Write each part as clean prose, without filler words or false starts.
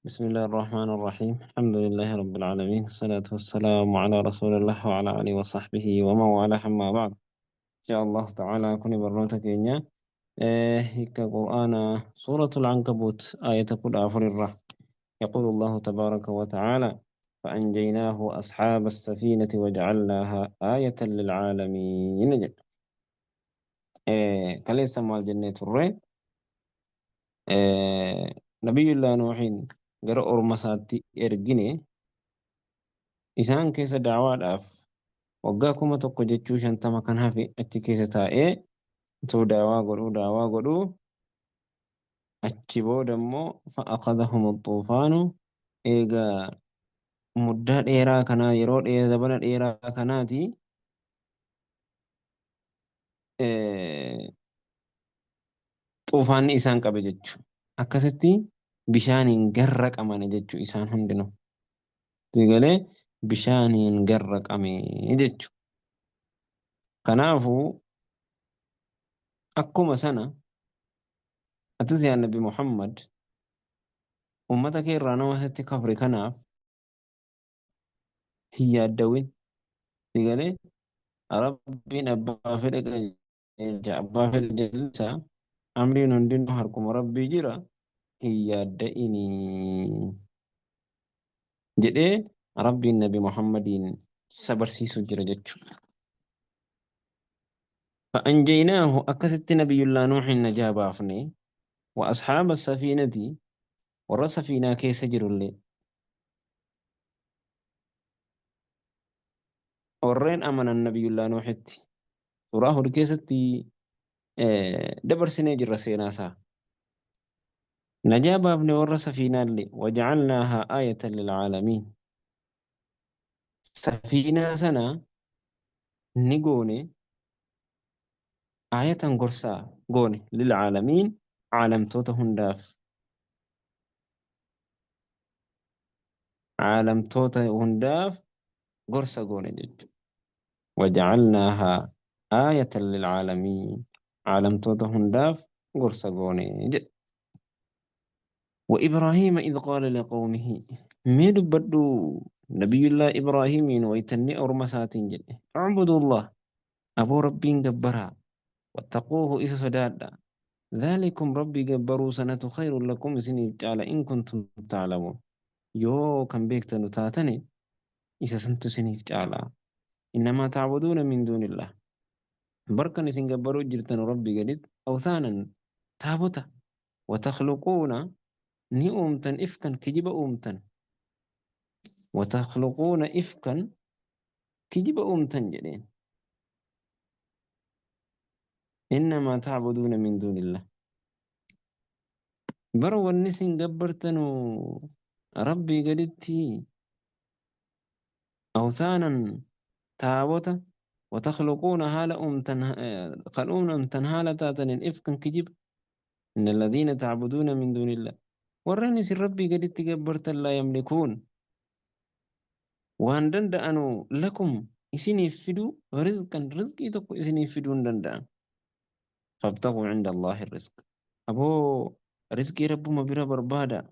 بسم الله الرحمن الرحيم. الحمد لله رب العالمين، الصلاة والسلام على رسول الله وعلى آله وصحبه ومن والاه، أما بعد. إن شاء الله تعالى كن برنوتا كينيا هيك قرآن سورة العنكبوت آية كل أفر الره. يقول الله تبارك وتعالى: فأنجيناه أصحاب السفينة وجعلناها آية للعالمين. كليس مال جنة الرّ نبي الله نوح gara orma isaatti ergine isaan keessa daawaadhaaf waggaa 1000 jechuu 50 kan hafe achi keessa taa'ee utuu daawaa godhuu daawaa godhuu achi booda immoo fa'aqadahum xuufaanu eegaa muddaa dheeraa kanaa yeroo dheeraa zabana dheeraa kanaati xuufaanni isaan qabe jechuudha. Akkasitti bishaaniin garraqamane jechuu isaan hundinuu. Galee bishaaniin garraqame jechuudha. Kanaafuu akkuma sana atis yaa Nabi Muhammad ummata kee irraa nama sitti kafre kanaaf hin yaaddawin. Galee Rabbiin abbaa fedhe qajeelcha, abbaa fedhe jal'isa, amriin hundinuu harkuma Rabbii jira, hin yaadda'inii jedhee Rabbiin Nabi Muhammadiin sabarsiisuu jira jechuudha. فأنجيناه أكست نبي الله نوح نجا بافني وأصحاب السفينة ورا سفينة كيس جرولي ورين أمن النبي الله نوح سورة هود كيستي دبر سنة جر سيناسا نجا بافني ورا سفينة اللي وجعلناها آية للعالمين. سفينة سنة نقوني آية قرصا قوني للعالمين عالم توتا هنداف عالم توتا هنداف قرصا قوني جد. وجعلناها آية للعالمين عالم توتا هنداف قرصا قوني جد. وإبراهيم إذ قال لقومه ميد بدو نبي الله إبراهيم ويتني أرمسات جد اعبدوا الله أبو ربي جبرا واتقوه إذا صدادا ذلكم ربي جبروا سنة خير لكم سنة تعالى إن كنتم تعلمون. يو كم بيكتنو تاتني إذا سنت سنة تعالى إنما تعبدون من دون الله بركة سن جبروا جرتن ربي جديد أوثانا تابوتا وتخلقون ni uumtan ifkan kijiba uumtan وتخلقون إفكا kijiba uumtan jedheen إنما تعبدون من دون الله برو النسين جبرتنو ربي قدتي أوثانا تابوتا وتخلقون هالة أمتن خلقون أمتن هالة تاتن إفكا كجب إن الذين تعبدون من دون الله ورنس ربي قد تجبرت لا يملكون وان دندأنو لكم إسني فدو رزقا رزقي تقو إسني فدون دندأن فابتغوا عند الله الرزق أبو رزقي رب ما برا بربادا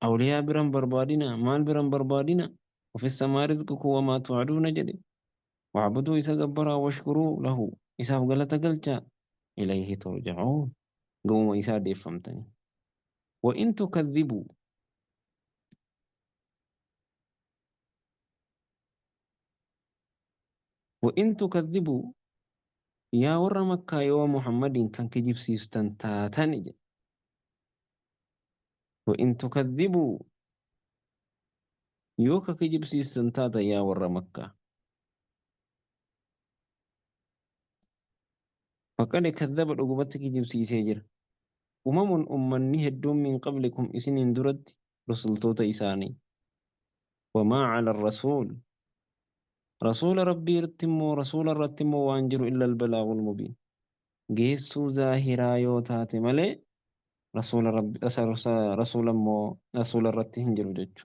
أولياء برا بربادنا مال برا بربادنا وفي السماء رزقكم وما توعدون جدي واعبدوا إذا جبرا واشكروا له إذا قلت قلت إليه ترجعون قوم إذا ديفمتني وإن تكذبوا وإن تكذبوا يا ور مكة يا محمد كان كجيب سيستان تاتاني وإن تكذبوا يوكا كجيب سيستان تاتا يا ور مكة فقد كذب الأقوبة كجيب سيسيجر أمم أمني هدوم من قبلكم إسنين درت رسل توتا إساني وما على الرسول رسول ربي رتمو رسول رتمو وانجر إلا البلاغ المبين جيسو ظاهرا يوتاتي ملي رسول ربي رسول مو رسول رتي هنجر جج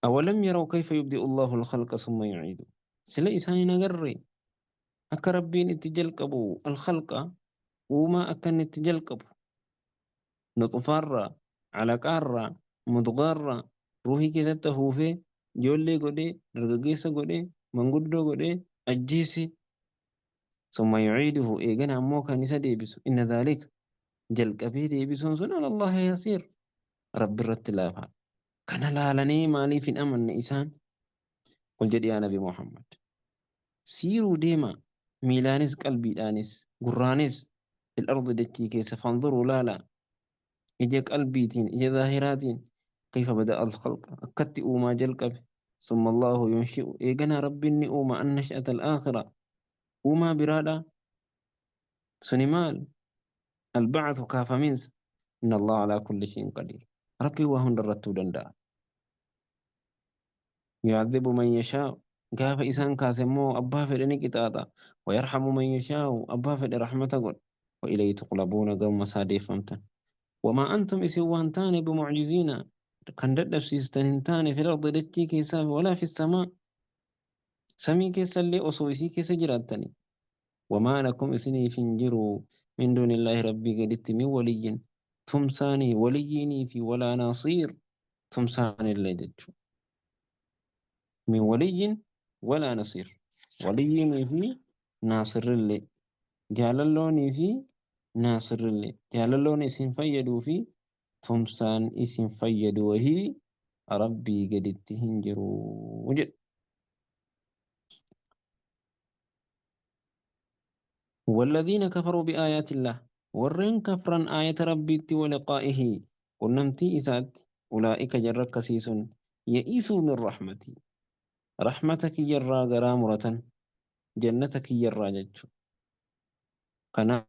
أولم يروا كيف يبدئ الله الخلق ثم يعيده سلا إساني نقري Akka Rabbiin itti jalqabu alkhalqa uumaa akka inni itti jalqabu nuxufaarraa, alaqaarraa, mudgaarraa ruuhii keessatti afuufee ijoollee godhee dargaggeessa godhee manguddoo godhee ajjeese. Summa yuciiduhu eegana ammoo kan isa deebisu inna dhaalika jalqabee deebisuun sun alallahi yasiir rabbi irratti laafaa. Kana laalanii maaliif hin amanne isaan? Qul jedhi yaa Nabi Muhammad. Siiruu deemaa miilaanis qalbiidhaanis gurraanis fil ardi dachii keessa fanzuruu laalaa ija qalbiitiin ija zaahiraatiin kayfa bada'a al-khalqa akkatti uumaa jalqabe. Summa Allahu yunshi'u eeganaa rabbiin ni uuma an-nash'ata al-aakhira uumaa biraadha suni maal al-ba'thu kaafamiinsa inna Allaha alaa kulli shay'in qadiir rabbiin waa hunda irrattuu danda'a. Yu'adhibu man yashaa'u gaafa isaan kaase immoo abbaa fedhe ni qixaaxa. Wayarhamu man yashaa'u abbaa fedhe rahmata godha. Wa ilayhi tuqlabuuna gamuma isaa deeffamtan. Wamaa antum isin waan taane bimucjiziina kan dadhabsiistan hin taane fil ardi dachii keessaa walaa fi samaa samii keessallee osoo isii keessa jiraattani. Wamaa lakum isiniif hin jiru min duunillaahi rabbii gaditti min waliyyin tumsaanii waliyyiinii fi walaa naasiir tumsaanillee jechuudha. Min waliyyin walaa nasiir waliyyiinii fi naasirrillee jaalalloonii fi naasirrillee jaalalloon isin fayyaduu fi tumsaan isin fayyadu wahii rabbii gaditti hin jiru jedhe. والذين كفروا بآيات الله ورين كفرا آية ربي ولقائه قنمتي إسات أولئك جرك كسيس يئسوا من رحمتي رحمتك جرى غرامرة جنتك جرى جج كنا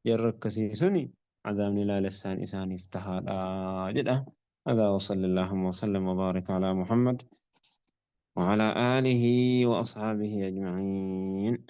جرك كسيسني عذاب لا لسان إسان افتحا جدا. هذا وصلى اللهم وسلم وبارك على محمد وعلى آله وأصحابه أجمعين.